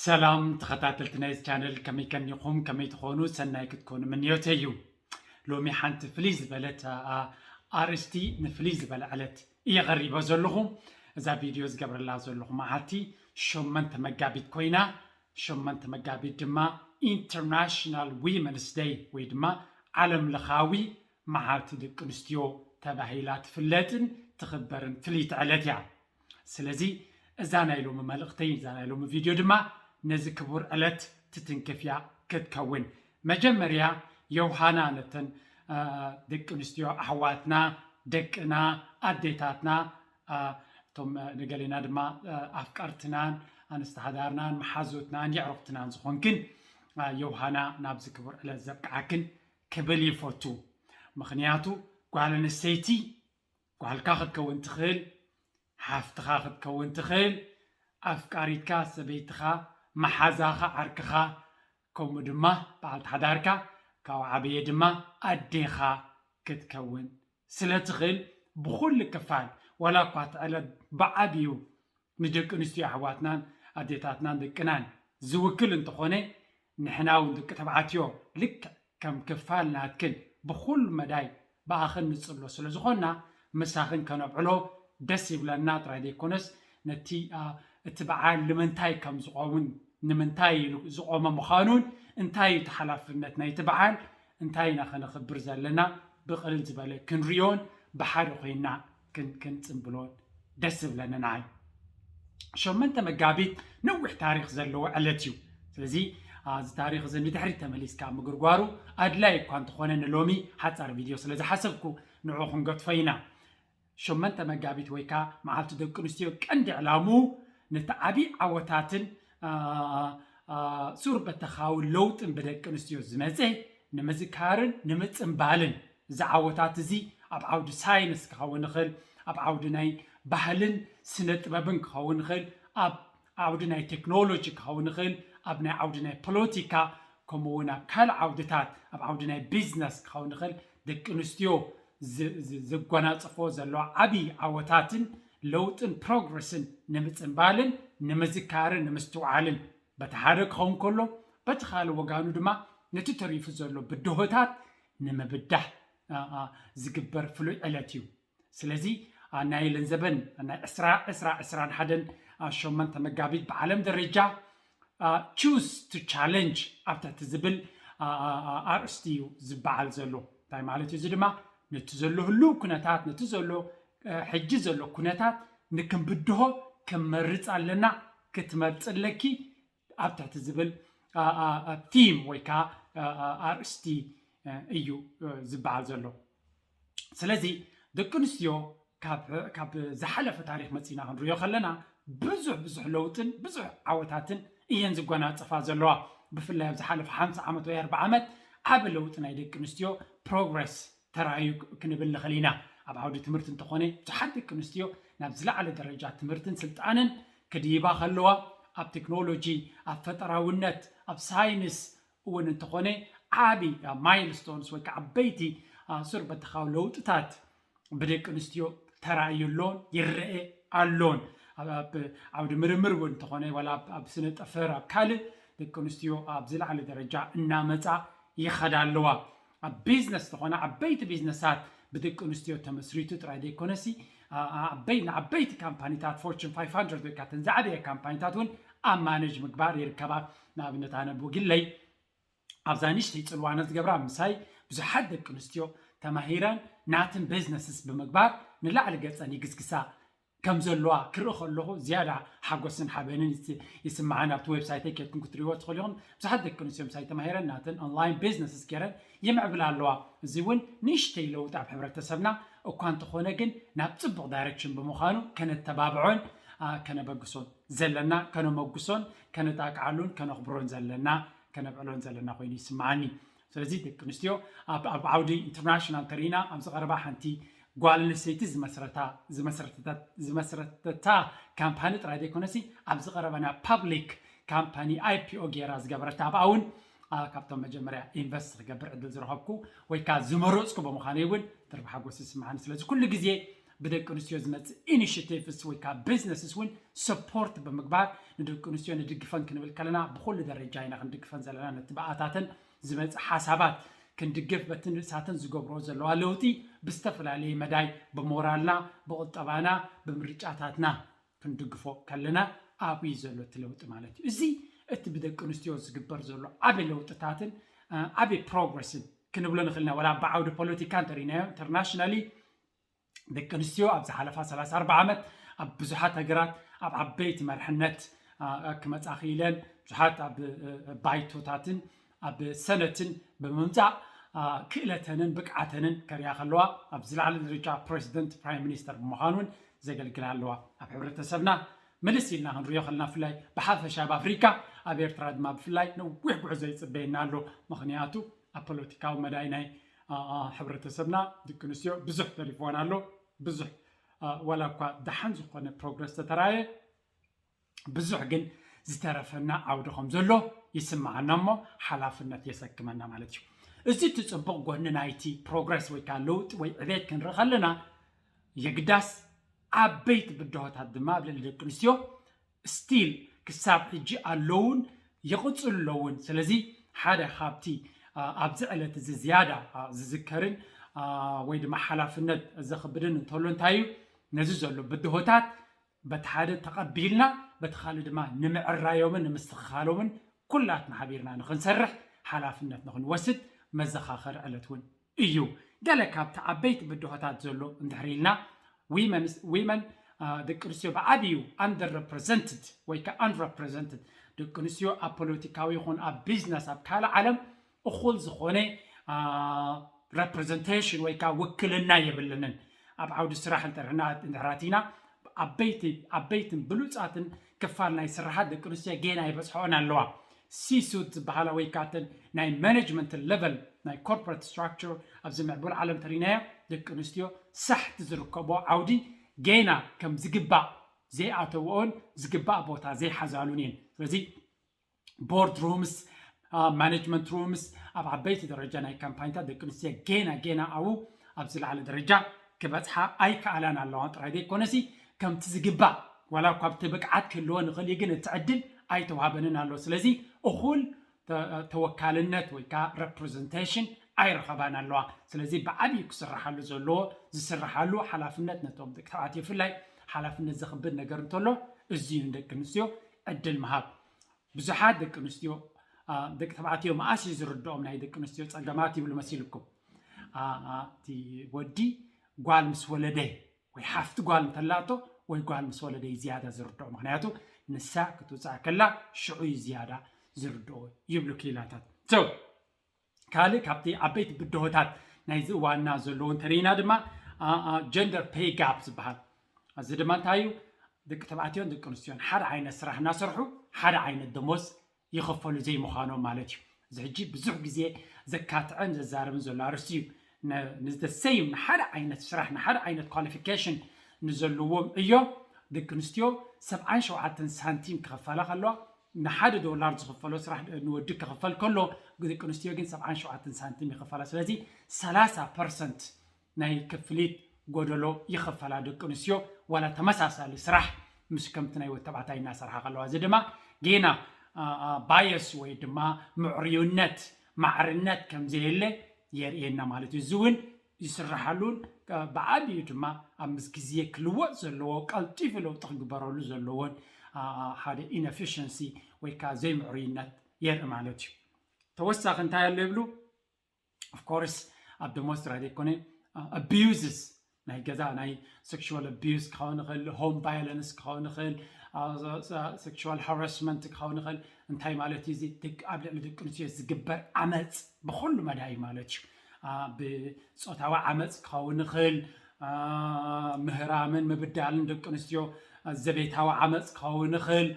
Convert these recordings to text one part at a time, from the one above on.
ሰላም ተኸታተልቲ ናይዚ ቻነል፣ ከመይ ከኒኹም? ከመይ ትኾኑ? ሰናይ ክትኮኑ ምንዮተይ እዩ። ሎሚ ሓንቲ ፍልይ ዝበለት፣ ኣ፣ ኣርእስቲ ንፍልይ ዝበለ ዕለት እየ ቐሪበ ዘለኹ። እዛ ቪድዮ ዝገብረላ ዘለኹ መዓልቲ ሸሞንተ መጋቢት ኮይና፣ ሸሞንተ መጋቢት ድማ ኢንተርናሽናል ዊመንስ ደይ ወይ ድማ ዓለም ለኻዊ መዓልቲ ደቂ ኣንስትዮ ተባሂላ ትፍለጥን ትኽበርን ፍልይቲ ዕለት እያ። ስለዚ እዛ ናይ ሎሚ መልእኽተይ፣ እዛ ናይ ሎሚ ቪድዮ ድማ ነዚ ክቡር ዕለት ትትንክፍ እያ ክትከውን። መጀመርያ ዮሃና ነተን፣ አ፣ ደቂ ኣንስትዮ ኣሕዋትና፣ ደቅና፣ ኣዴታትና፣ አ፣ እቶም፣ አ፣ ንገሌና ድማ፣ አ፣ ኣፍቀርትናን ኣንስቲ ሓዳርናን መሓዙትናን የዕሩኽትናን ዝኾንክን፣ አ፣ ዮሃና ናብዚ ክቡር ዕለት ዘብቅዓክን ክብል ይፈቱ። ምኽንያቱ ጓል ኣንስተይቲ ጓልካ ክትከውን ትኽእል፣ ሓፍትኻ ክትከውን ትኽእል፣ ኣፍቃሪትካ፣ ሰበይትኻ፣ መሓዛኻ፣ ዓርክኻ፣ ከምኡ ድማ በዓልቲ ሓዳርካ፣ ካብ ዓበየ ድማ ኣዴኻ ክትከውን ስለ ትኽእል፣ ብኹሉ ክፋል፣ ዋላ እኳ እቲ ዕለት ብዓብዩ ንደቂ ኣንስትዮ ኣሕዋትናን ኣዴታትናን ደቅናን ዝውክል እንተኾነ፣ ንሕና እውን ደቂ ተባዕትዮ ልክዕ ከም ክፋል ናትክን ብኹሉ መዳይ ብኣኽን ንጽሎ ስለ ዝኾንና፣ ምሳኽን ከነብዕሎ ደስ ይብለና ጥራይ ዘይኮነስ፣ ነቲ፣ ኣ፣ እቲ በዓል ንምንታይ ከም ዝኸውን፣ ንምንታይ ኢሉ ዝቖመ ምዃኑን፣ እንታይ እዩ እቲ ሓላፍነት ናይቲ በዓል፣ እንታይ ኢና ከነኽብር ዘለና፣ ብቕልል ዝበለ ክንሪኦን ብሓደ ኮይና ክን-፣ ክንጽንብሎን ደስ ዝብለኒ ንዓይ። ሸሞንተ መጋቢት ነዊሕ ታሪኽ ዘለዎ ዕለት እዩ። ስለዚ፣ ኣ፣ እዚ ታሪኽ እዚ ንድሕሪት ተመሊስካ ምግርጓሩ ኣድላይ እኳ እንተኾነ፣ ንሎሚ ሓጻር ቪድዮ ስለ ዝሓሰብኩ ንዕኡ ክንገድፎ ኢና። ሸሞንተ መጋቢት ወይ ከኣ መዓልቲ ደቂ ኣንስትዮ ቀንዲ ዕላምኡ ነቲ ዓብዪ ዓወታትን፣ ኣ፣ ኣ፣ ሱር በተኻዊ ለውጥን ብደቂ ኣንስትዮ ዝመጸ ንምዝካርን ንምጽንባልን፣ እዚ ዓወታት እዚ ኣብ ዓውዲ ሳይንስ ክኸውን ይኽእል፣ ኣብ ዓውዲ ናይ ባህልን ስነ ጥበብን ክኸውን ይኽእል፣ ኣብ ዓውዲ ናይ ቴክኖሎጂ ክኸውን ይኽእል፣ ኣብ ናይ ዓውዲ ናይ ፖለቲካ፣ ከምኡ እውን ኣብ ካልእ ዓውድታት፣ ኣብ ዓውዲ ናይ ቢዝነስ ክኸውን ይኽእል፣ ደቂ ኣንስትዮ ዝ-፣ ዝ-፣ ዘጓናጽፎ ዘሎ ዓብዪ ዓወታትን ለውጥን ፕሮግረስን ንምጽንባልን ንምዝካርን ንምስትውዓልን በቲ ሓደ ክኸውን ከሎ፣ በቲ ካልእ ወጋኑ ድማ ነቲ ተሪፉ ዘሎ ብድሆታት ንምብዳህ፣ ኣ፣ ኣ፣ ዝግበር ፍሉይ ዕለት እዩ። ስለዚ፣ ኣ፣ ናይ ለንዘበን ናይ ዕስራ ዕስራ ዕስራን ሓደን፣ ኣ፣ ሸሞንተ መጋቢት ብዓለም ደረጃ፣ ኣ፣ ቹዝ ቱ ቻለንጅ ኣብ ትሕቲ ዝብል፣ ኣ፣ ኣ፣ ኣ፣ ኣርእስቲ እዩ ዝበዓል ዘሎ። እንታይ ማለት እዩ? እዚ ድማ ነቲ ዘሎ ህሉው ኩነታት፣ ነቲ ዘሎ፣ እ፣ ሕጂ ዘሎ ኩነታት ንክንብድሆ ክንመርጽ ኣለና፣ ክትመርጽ ኣለኪ፣ ኣብ ትሕቲ ዝብል፣ ኣ፣ ኣ፣ ኣ፣ ቲም ወይ ከዓ፣ ኣ፣ ኣ፣ ኣርእስቲ፣ እ፣ እዩ፣ እ፣ ዝበዓል ዘሎ። ስለዚ ደቂ ኣንስትዮ ካብ፣ ካብ ዝሓለፈ ታሪኽ መጺና ክንሪኦ ከለና ብዙሕ፣ ብዙሕ ለውጥን ብዙሕ ዓወታትን እየን ዝጎናጸፋ ዘለዋ። ብፍላይ ኣብ ዝሓለፈ ሓምሳ ዓመት ወይ ኣርብዓ ዓመት ዓቢ ለውጢ ናይ ደቂ ኣንስትዮ ፕሮግረስ ተራእዩ ክንብል ንኽእል ኢና። ኣብ ዓውዲ ትምህርቲ እንተኾነ ብዙሓት ደቂ ኣንስትዮ ናብ ዝለዓለ ደረጃ ትምህርትን ስልጣንን ክድይባ ከለዋ፣ ኣብ ቴክኖሎጂ፣ ኣብ ፈጠራውነት፣ ኣብ ሳይንስ እውን እንተኾነ ዓቢ፣ ኣ፣ ማይልስቶንስ ወይ ከዓ ዓበይቲ፣ ኣ፣ ሱር በተኻዊ ለውጥታት ብደቂ ኣንስትዮ ተራእዩ ኣሎን ይረአ ኣሎን። ኣብ፣ ኣብ ዓውዲ ምርምር እውን እንተኾነ ዋላ ኣብ፣ ኣብ ስነ ጠፈር ኣብ ካልእ ደቂ ኣንስትዮ ኣብ ዝለዓለ ደረጃ እናመጻ ይኸዳ ኣለዋ። ኣብ ቢዝነስ ዝኾነ ዓበይቲ ቢዝነሳት ብደቂ ኣንስትዮ ተመስሪቱ ጥራይ ዘይኮነሲ፣ ኣ-፣ ኣ-፣ ዓበይ-፣ ንዓበይቲ ካምፓኒታት ፎርቹን ፋይቭ ሃንድረድ ወይ ከዓ ተን ዝዓበየ ካምፓኒታት እውን ኣብ ማኔጅ ምግባር ይርከባ። ንኣብነት ኣነ ብግለይ ኣብዛ ንእሽተይ ጽልዋ ነቲ ገብራ ምሳይ ብዙሓት ደቂ ኣንስትዮ ተማሂረን ናትን ቢዝነስስ ብምግባር ንላዕሊ ገጸን ይግስግሳ ከም ዘለዋ ክርኢ ከለኹ ዝያዳ ሓጎስን ሓበንን ይስ-፣ ይስምዓኒ። ኣብቲ ዌብሳይተይ ኬድኩም ክትርእይዎ ትኽእሉ ኢኹም። ብዙሓት ደቂ ኣንስትዮ ምሳይ ተማሂረን ናተን ኦንላይን ቢዝነስስ ገይረን ይምዕብላ ኣለዋ። እዚ እውን ንእሽተይ ለውጢ ኣብ ሕብረተሰብና እኳ እንተኾነ ግን ናብ ጽቡቕ ዳይሬክሽን ብምዃኑ ከነተባብዖን፣ ኣ፣ ከነበግሶን ዘለና፣ ከነመጉሶን ከነጣቅዓሉን ከነኽብሮን ዘለና፣ ከነብዕሎን ዘለና ኮይኑ ይስምዓኒ። ስለዚ ደቂ ኣንስትዮ ኣብ፣ ኣብ ዓውዲ ኢንተርናሽናል እንተርኢና ኣብዚ ቀረባ ሓንቲ ጓል ኣንስተይቲ ዝመስረታ፣ ዝመስረተታ፣ ዝመስረተታ ካምፓኒ ጥራይ ዘይኮነሲ ኣብዚ ቀረባ ናብ ፓብሊክ ካምፓኒ ኣይ ፒ ኦ ገይራ ዝገበረታ ኣብኣ እውን፣ ኣ፣ ካብቶም መጀመርያ ኢንቨስት ክገብር ዕድል ዝረኸብኩ ወይ ከዓ ዝመረፅኩ ብምዃነይ እውን ድርብ ሓጎስ ይስምዓኒ። ስለዚ ኩሉ ግዜ ብደቂ ኣንስትዮ ዝመፅእ ኢኒሽቲቭስ ወይ ከዓ ቢዝነስስ እውን ሰፖርት ብምግባር ንደቂ ኣንስትዮ ንድግፈን ክንብል ከለና ብኩሉ ደረጃ ኢና ክንድግፈን ዘለና። ነቲ ብኣታተን ዝመፅእ ሓሳባት ክንድግፍ፣ በቲ ንሳተን ዝገብሮ ዘለዋ ለውጢ ብዝተፈላለየ መዳይ ብሞራልና፣ ብቁጠባና፣ ብምርጫታትና ክንድግፎ ከለና ኣብኡ እዩ ዘሎ እቲ ለውጢ ማለት እዩ። እዚ እቲ ብደቂ ኣንስትዮ ዝግበር ዘሎ ዓብ ለውጥታትን ዓብ ፕሮግረስን ክንብሎ ንኽእልና። ወላ ብዓውዲ ፖለቲካ እንተሪናዮ ኢንተርናሽናሊ ደቂ ኣንስትዮ ኣብ ዝሓለፋ ሰላሳ ኣርባዓ ዓመት ኣብ ብዙሓት ሃገራት ኣብ ዓበይቲ መርሕነት ክመፃ ክኢለን፣ ብዙሓት ኣብ ባይቶታትን ኣብ ሰነትን ብምምፃእ ክእለተንን ብቅዓተንን ከሪያ ከለዋ ኣብ ዝለዓለ ደረጃ ፕሬዚደንት ፕራይም ሚኒስተር ብምዃን እውን ዘገልግላ ኣለዋ። ኣብ ሕብረተሰብና ምልስ ኢልና ክንሪኦ ከለና ብፍላይ ብሓፈሻ ኣብ ኣፍሪካ ኣብ ኤርትራ ድማ ብፍላይ ነዊሕ ጉዕዞ ይፅበየና ኣሎ። ምክንያቱ ኣብ ፖለቲካዊ መዳይ ናይ ሕብረተሰብና ደቂ ኣንስትዮ ብዙሕ ተሪፍወን ኣሎ። ብዙሕ ዋላ እኳ ደሓን ዝኾነ ፕሮግረስ ተተራየ ብዙሕ ግን ዝተረፈና ዓውዲ ከም ዘሎ ይስምዓና እሞ ሓላፍነት የሰክመና ማለት እዩ። እዚ እቲ ፅቡቕ ጎኒ ናይቲ ፕሮግረስ ወይ ከዓ ለውጢ ወይ ዕቤት ክንርኢ ከለና የግዳስ ዓበይቲ ብድሆታት ድማ ኣብ ልዕሊ ደቂ ኣንስትዮ ስቲል ክሳብ ሕጂ ኣለውን ይቕፅሉ ኣለውን። ስለዚ ሓደ ካብቲ ኣብዚ ዕለት እዚ ዝያዳ ዝዝከርን ወይ ድማ ሓላፍነት ዘኽብድን እንተሎ እንታይ እዩ? ነዚ ዘሎ ብድሆታት በቲ ሓደ ተቐቢልና በቲ ካልእ ድማ ንምዕራዮምን ንምስትኽኻሎምን ኩላትና ሓቢርና ንኽንሰርሕ ሓላፍነት ንኽንወስድ መዘኻኸሪ ዕለት እውን እዩ። ገለ ካብቲ ዓበይቲ ብድሆታት ዘሎ እንድሕር ኢልና ዊመን ደቂ ኣንስትዮ ብዓብዩ under represented ወይ ከዓ unrepresented ደቂ ኣንስትዮ ኣብ ፖለቲካዊ ይኹን ኣብ ቢዝነስ ኣብ ካልእ ዓለም እኹል ዝኾነ representation ወይ ከዓ ውክልና የብልንን። ኣብ ዓውዲ ስራሕ እንድሕር ኣቲና ዓበይትን ብሉፃትን ክፋል ናይ ስራሓት ደቂ ኣንስትዮ ጌና ይበፅሖኦን ኣለዋ። ሲሱት ዝበሃላ ወይ ከዓ እተን ናይ ማኔጅመንት ሌቨል ናይ ኮርፖሬት ስትራክቸር ኣብዚ ምዕቡል ዓለም ተሪናዮ ደቂ ኣንስትዮ ሳሕቲ ዝርከቦ ዓውዲ ጌና ከም ዝግባእ ዘይኣተውኦን ዝግባእ ቦታ ዘይሓዛሉን እየን። ስለዚ ቦርድ ሩምስ ማኔጅመንት ሩምስ ኣብ ዓበይቲ ደረጃ ናይ ካምፓኒታት ደቂ ኣንስትዮ ጌና ጌና ኣብኡ ኣብ ዝለዓለ ደረጃ ክበፅሓ ኣይከኣላን ኣለዋ ጥራይ ዘይኮነሲ ከምቲ ዝግባእ ዋላ እኳ ኣብቲ ብቅዓት ክህልወን ይኽእል እዩ ግን እቲ ዕድል ኣይተዋህበንን ኣሎ። ስለዚ እኹል ተወካልነት ወይ ከዓ ሬፕሬዘንቴሽን ኣይረኸባን ኣለዋ። ስለዚ ብዓብዩ ክስርሓሉ ዘለዎ ዝስርሓሉ ሓላፍነት ነቶም ደቂ ተባዕትዮ ብፍላይ ሓላፍነት ዘኽብድ ነገር እንተሎ እዚዩ ንደቂ ኣንስትዮ ዕድል ምሃብ። ብዙሓት ደቂ ኣንስትዮ ደቂ ተባዕትዮ መኣስ እዩ ዝርድኦም ናይ ደቂ ኣንስትዮ ፀገማት ይብሉ መሲልኩም። እቲ ወዲ ጓል ምስ ወለደ ወይ ሓፍቲ ጓል እንተላቶ ወይ ጓል ምስ ወለደ እዩ ዝያዳ ዝርድኦ። ምክንያቱ ንሳ ክትውፃእ ከላ ሽዑ እዩ ዝያዳ ዝርድኦ ይብሉ ክኢላታት። ካልእ ካብቲ ዓበይቲ ብድሆታት ናይዚ እዋንና ዘለዎ እንተሪኢና ድማ ጀንደር ፔይ ጋፕ ዝበሃል። እዚ ድማ እንታይ እዩ? ደቂ ተባዕትዮን ደቂ ኣንስትዮን ሓደ ዓይነት ስራሕ እናሰርሑ ሓደ ዓይነት ደሞዝ ይኽፈሉ ዘይምዃኖም ማለት እዩ። እዚ ሕጂ ብዙሕ ግዜ ዘካትዐን ዘዛርብን ዘሎ ኣርእስቲ እዩ። ንዘሰይም ንሓደ ዓይነት ስራሕ ንሓደ ዓይነት ኳሊፊኬሽን ንዘለዎም ዕዮ ደቂ ኣንስትዮ ሰብዓን ሸውዓተን ሳንቲም ክኸፈላ ከለዋ ንሓደ ዶላር ዝኽፈሎ ስራሕ ንወዲ ክኽፈል ከሎ ደቂ ኣንስትዮ ግን ሰብዓን ሸውዓተን ሳንቲም ይኽፈላ። ስለዚ ሰላሳ ፐርሰንት ናይ ክፍሊት ጎደሎ ይኽፈላ ደቂ ኣንስትዮ ዋላ ተመሳሳሊ ስራሕ ምስ ከምቲ ናይ ወዲ ተባዕታይ እናሰርሓ ከለዋ። እዚ ድማ ጌና ባየስ ወይ ድማ ምዕርዩነት ማዕርነት ከም ዘየለ የርእየና ማለት እዩ። እዚ እውን ይስርሓሉን ብዓብዩ ድማ ኣብ ምስ ግዜ ክልወጥ ዘለዎ ቀልጢፉ ለውጢ ክግበረሉ ዘለዎን ሓደ ኢንኤፊሽንሲ ወይ ከዓ ዘይምዕሩይነት የርኢ ማለት እዩ። ተወሳኺ እንታይ ኣሎ ይብሉ? ኦፍኮርስ ኣብ ደሞዝ ጥራይ ዘይኮነ ኣቢዩዝስ ናይ ገዛ ናይ ሴክሹዋል ኣቢዩዝ ክኸውን ይኽእል፣ ሆም ቫዮለንስ ክኸውን ይኽእል፣ ሴክሹዋል ሃራስመንት ክኸውን ይኽእል። እንታይ ማለት እዩ? እዚ ኣብ ልዕሊ ደቂ ኣንስትዮ ዝግበር ዓመፅ ብኩሉ መዳይ ማለት እዩ። ብፆታዊ ዓመፅ ክኸውን ይኽእል፣ ምህራምን ምብዳልን ደቂ ኣንስትዮ፣ ዘቤታዊ ዓመፅ ክኸውን ይኽእል።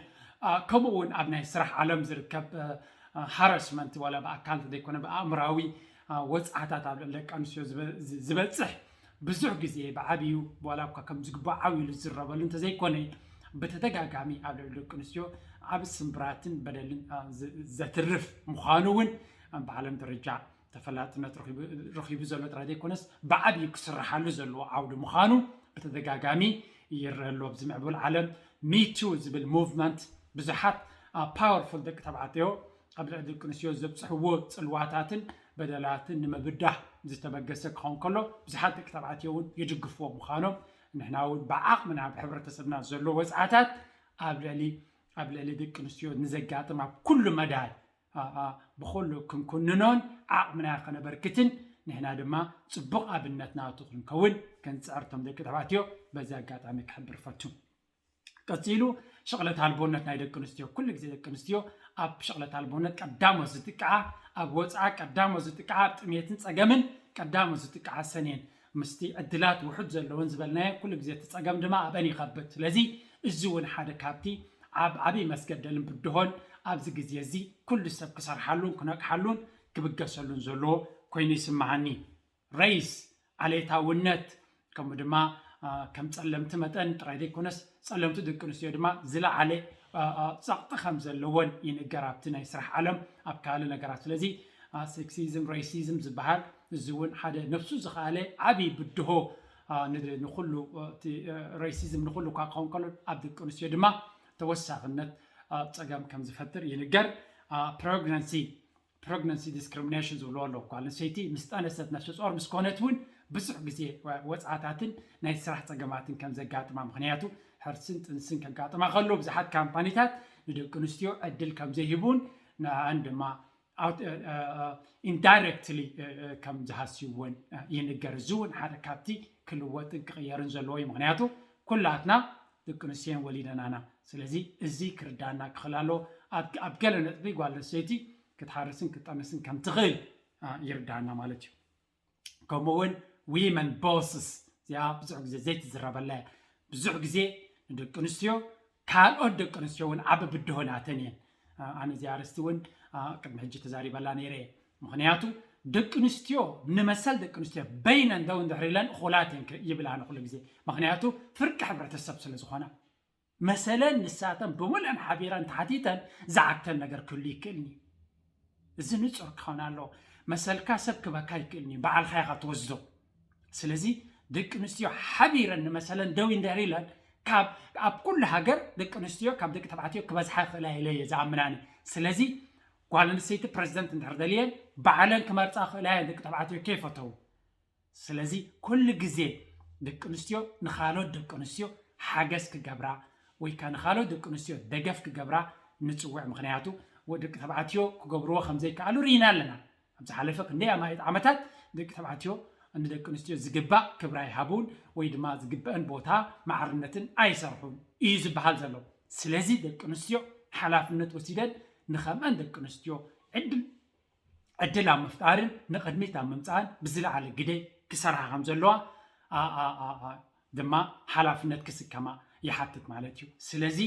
ከምኡ እውን ኣብ ናይ ስራሕ ዓለም ዝርከብ ሃረስመንት ዋላ ብኣካል እንተዘይኮነ ብኣእምራዊ ወፅዓታት ኣብ ልዕሊ ደቂ ኣንስትዮ ዝበፅሕ ብዙሕ ግዜ ብዓብዩ ዋላ እኳ ከም ዝግባእ ዓው ኢሉ ዝዝረበሉ እንተዘይኮነ ብተደጋጋሚ ኣብ ልዕሊ ደቂ ኣንስትዮ ዓብ ስምብራትን በደልን ዘትርፍ ምዃኑ እውን ብዓለም ደረጃ ተፈላጥነት ረኺቡ ዘሎ ጥራይ ዘይኮነስ ብዓብዩ ክስርሓሉ ዘለዎ ዓውዲ ምዃኑ ብተደጋጋሚ ይረአ ኣሎ። ኣብዚ ምዕቡል ዓለም ሚቱ ዝብል ሙቭመንት ብዙሓት ፓወርፉል ደቂ ተባዕትዮ ኣብ ልዕሊ ደቂ ኣንስትዮ ዘብፅሕዎ ፅልዋታትን በደላትን ንምብዳህ ዝተበገሰ ክኸውን ከሎ፣ ብዙሓት ደቂ ተባዕትዮ እውን ይድግፍዎ ምዃኖም፣ ንሕና እውን ብዓቕምና፣ ኣብ ሕብረተሰብና ዘሎ ወፅዓታት ኣብ ልዕሊ ኣብ ልዕሊ ደቂ ኣንስትዮ ንዘጋጥም ኣብ ኩሉ መዳይ ብኩሉ ክንኩንኖን ዓቕምና ከነበርክትን፣ ንሕና ድማ ፅቡቕ ኣብነት ናቱ ክንከውን ክንፅዕር፣ እቶም ደቂ ተባዕትዮ በዚ ኣጋጣሚ ክሕብር ፈቱ። ቀፂሉ፣ ሽቕለት ኣልቦነት ናይ ደቂ ኣንስትዮ። ኩሉ ግዜ ደቂ ኣንስትዮ ኣብ ሽቕለት ኣልቦነት ቀዳሞት ዝጥቅዓ፣ ኣብ ወፅዓ ቀዳሞት ዝጥቅዓ፣ ኣብ ጥሜትን ፀገምን ቀዳሞት ዝጥቅዓ ሰን እየን። ምስቲ ዕድላት ውሑድ ዘለውን ዝበልናዮ፣ ኩሉ ግዜ እቲ ፀገም ድማ ኣብአን ይኸብድ። ስለዚ እዚ እውን ሓደ ካብቲ ኣብ ዓብዪ መስገደልን ብድሆን ኣብዚ ግዜ እዚ ኩሉ ሰብ ክሰርሓሉን ክነቅሓሉን ክብገሰሉን ዘለዎ ኮይኑ ይስምዓኒ። ሬስ፣ ዓሌታውነት፣ ከምኡ ድማ ከም ፀለምቲ መጠን ጥራይ ዘይኮነስ፣ ፀለምቲ ደቂ ኣንስትዮ ድማ ዝለዓለ ፀቕጢ ከም ዘለወን ይንገር ኣብቲ ናይ ስራሕ ዓለም፣ ኣብ ካልእ ነገራት። ስለዚ ሴክሲዝም፣ ሬሲዝም ዝበሃል፣ እዚ እውን ሓደ ነብሱ ዝኸኣለ ዓብዪ ብድሆ፣ ንኩሉ ሬሲዝም ንኩሉ እኳ ክኸውን ከሎ፣ ኣብ ደቂ ኣንስትዮ ድማ ተወሳኽነት ፀገም ከም ዝፈጥር ይንገር። ፕሬግናንሲ ፕሬግናንሲ ዲስክሪሚኔሽን ዝብልዎ ኣለዉ። ጓል ኣንስተይቲ ምስ ጠነሰት፣ ነፍሰ ጾር ምስ ኮነት እውን ብዙሕ ግዜ ወፅዓታትን ናይ ስራሕ ፀገማትን ከም ዘጋጥማ፣ ምክንያቱ ሕርስን ጥንስን ከጋጥማ ከሎ ብዙሓት ካምፓኒታት ንደቂ ኣንስትዮ ዕድል ከም ዘይህቡን ንኣን ድማ ኢንዳይሬክትሊ ከም ዝሃስይዎን ይንገር። እዚ እውን ሓደ ካብቲ ክልወጥን ክቕየርን ዘለዎ እዩ። ምክንያቱ ኩላትና ደቂ ኣንስትዮን ወሊደናና። ስለዚ እዚ ክርዳና ክኽእል ኣለዎ። ኣብ ገለ ነጥቢ ጓል ኣንስተይቲ ክትሓርስን ክትጠንስን ከም ትኽእል ይርዳና ማለት እዩ። ከምኡ እውን ዊመን ቦስስ እዚኣ ብዙሕ ግዜ ዘይትዝረበላ እያ። ብዙሕ ግዜ ንደቂ ኣንስትዮ ካልኦት ደቂ ኣንስትዮ እውን ዓቢ ብድሆ ናተን እየን። ኣነ እዚኣ ኣርእስቲ እውን ቅድሚ ሕጂ ተዛሪበላ ነይረ እየ። ምክንያቱ ደቂ ኣንስትዮ ንመሰል ደቂ ኣንስትዮ በይነን ደው እንድሕር ኢለን እኹላት እየን ይብል ኣነ ኩሉ ግዜ። ምክንያቱ ፍርቂ ሕብረተሰብ ስለ ዝኾና። መሰለን ንሳተን ብምልአን ሓቢረን ተሓቲተን ዝዓግተን ነገር ክህሉ ይክእልኒ። እዚ ንጹር ክኸውን ኣለዎ። መሰልካ ሰብ ክበካ ይክእልኒ፣ በዓልካ ኢኻ ትወስዶ። ስለዚ ደቂ ኣንስትዮ ሓቢረን ንመሰለን ደው እንድሕር ኢለን፣ ካብ ኣብ ኩሉ ሃገር ደቂ ኣንስትዮ ካብ ደቂ ተባዕትዮ ክበዝሓ ይኽእላ ኢለ እየ ዝኣምን ኣነ። ስለዚ ጓል ኣንስተይቲ ፕረዚደንት እንድሕር ደልየን ባዕለን ክመርፃ ይኽእላ እየን፣ ደቂ ተባዕትዮ ከይፈተው። ስለዚ ኩሉ ግዜ ደቂ ኣንስትዮ ንኻልኦት ደቂ ኣንስትዮ ሓገዝ ክገብራ ወይ ከዓ ንኻልኦት ደቂ ኣንስትዮ ደገፍ ክገብራ ንፅውዕ። ምክንያቱ ደቂ ተባዕትዮ ክገብርዎ ከም ዘይከኣሉ ርኢና ኣለና። ኣብ ዝሓለፈ ክንደይ ኣማኢት ዓመታት ደቂ ተባዕትዮ ንደቂ ኣንስትዮ ዝግባእ ክብሪ ኣይሃቡን ወይ ድማ ዝግበአን ቦታ ማዕርነትን ኣይሰርሑን እዩ ዝበሃል ዘሎ። ስለዚ ደቂ ኣንስትዮ ሓላፍነት ወሲደን ንኸምአን ደቂ ኣንስትዮ ዕድል ዕድል ኣብ ምፍጣርን ንቕድሚት ኣብ ምምፃእን ብዝለዓለ ግደ ክሰርሓ ከም ዘለዋ ኣ- ኣ- ኣ- ኣ- ድማ ሓላፍነት ክስከማ ይሓትት ማለት እዩ። ስለዚ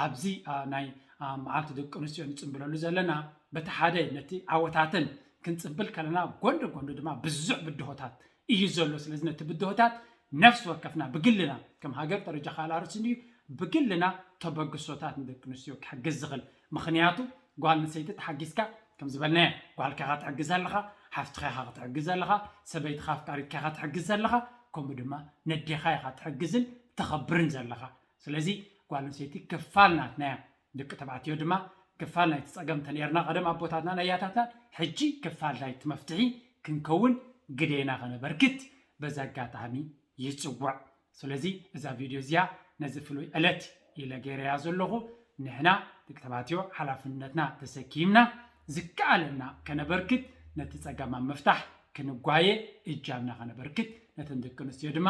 ኣብዚ ኣ፣ ናይ ኣ፣ መዓልቲ ደቂ ኣንስትዮ ንፅምብለሉ ዘለና በቲ ሓደ ነቲ ዓወታትን ክንፅምብል ከለና ጎንዲ ጎንዲ ድማ ብዙሕ ብድሆታት እዩ ዘሎ። ስለዚ ነቲ ብድሆታት ነፍሲ ወከፍና ብግልና ከም ሃገር ደረጃ ካልኣርስ እንድዩ ብግልና ተበግሶታት ንደቂ ኣንስትዮ ክሕግዝ ዝኽእል። ምኽንያቱ ጓል ኣንስተይቲ ተሓጊዝካ ከም ዝበልናዮ ጓልካ ኢኻ ትሕግዝ ኣለኻ፣ ሓፍትኻ ኢኻ ክትሕግዝ ኣለኻ፣ ሰበይትኻ ኣፍቃሪትካ ኢኻ ትሕግዝ ዘለኻ፣ ከምኡ ድማ ነዴኻ ኢኻ ትሕግዝን ተኸብርን ዘለኻ። ስለዚ ጓል ኣንስተይቲ ክፋል ናትና እያ። ደቂ ተባዕትዮ ድማ ክፋል ናይቲ ጸገም እንተነይርና ቀደም ኣቦታትናን ኣያታትናን፣ ሕጂ ክፋል ናይቲ መፍትሒ ክንከውን ግዴና ከነበርክት በዚ ኣጋጣሚ ይጽውዕ። ስለዚ እዛ ቪድዮ እዚኣ ነዚ ፍሉይ ዕለት ኢለ ገይረያ ዘለኹ። ንሕና ደቂ ተባዕትዮ ሓላፍነትና ተሰኪምና ዝከኣለና ከነበርክት ነቲ ጸገም ኣብ ምፍታሕ ክንጓየ እጃምና ከነበርክት ነተን ደቂ ኣንስትዮ ድማ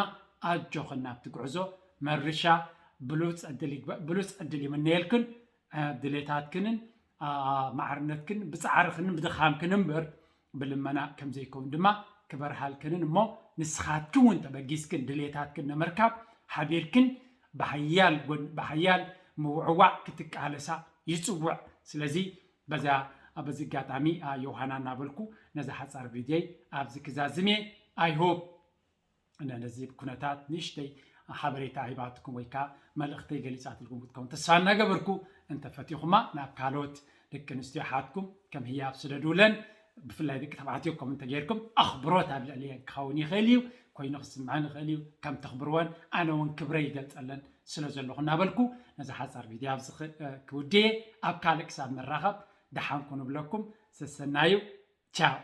ኣጆኽን ናብቲ ጉዕዞ መርሻ ብሉጽ ዕድል ይግበ- ብሉጽ ዕድል ይምነየልክን። ድሌታትክንን ማዕርነትክን ብፃዕርክንን ብድኻምክን እምበር ብልመና ከምዘይከውን ድማ ክበርሃልክንን እሞ ንስኻትክን እውን ተበጊስክን ድሌታትክን ንምርካብ ሓቢርክን ብሓያል ጎን ብሓያል ምውዕዋዕ ክትቃለሳ ይፅውዕ። ስለዚ በዛ በዚ ኣጋጣሚ ዮሃና እናበልኩ ነዛ ሓፃር ቪድዮይ ኣብዚ ክዛዝም እየ። I hope ነዚ ኩነታት ንእሽተይ ሓበሬታ ሂባትኩም ወይ ከዓ መልእኽተይ ገሊፃትልኩም ክትከውን ተስፋ እናገበርኩ እንተፈቲኹማ ናብ ካልኦት ደቂ ኣንስትዮ ሓትኩም ከም ህያብ ስደዱለን። ብፍላይ ደቂ ተባዕትዮ ከምኡ እንተገይርኩም ኣኽብሮት ኣብ ልዕሊየን ክኸውን ይኽእል እዩ። ኮይኑ ክስምዐን ይኽእል እዩ። ከም ተኽብርወን ኣነ እውን ክብረ ይገልጸለን ስለ ዘለኹ እናበልኩ ነዚ ሓጻር ቪድዮ ኣብዚ ክ- ክውድየ። ኣብ ካልእ ክሳብ ንራኸብ ደሓን ኩኑ ብለኩም። ሰሰናዩ። ቻው።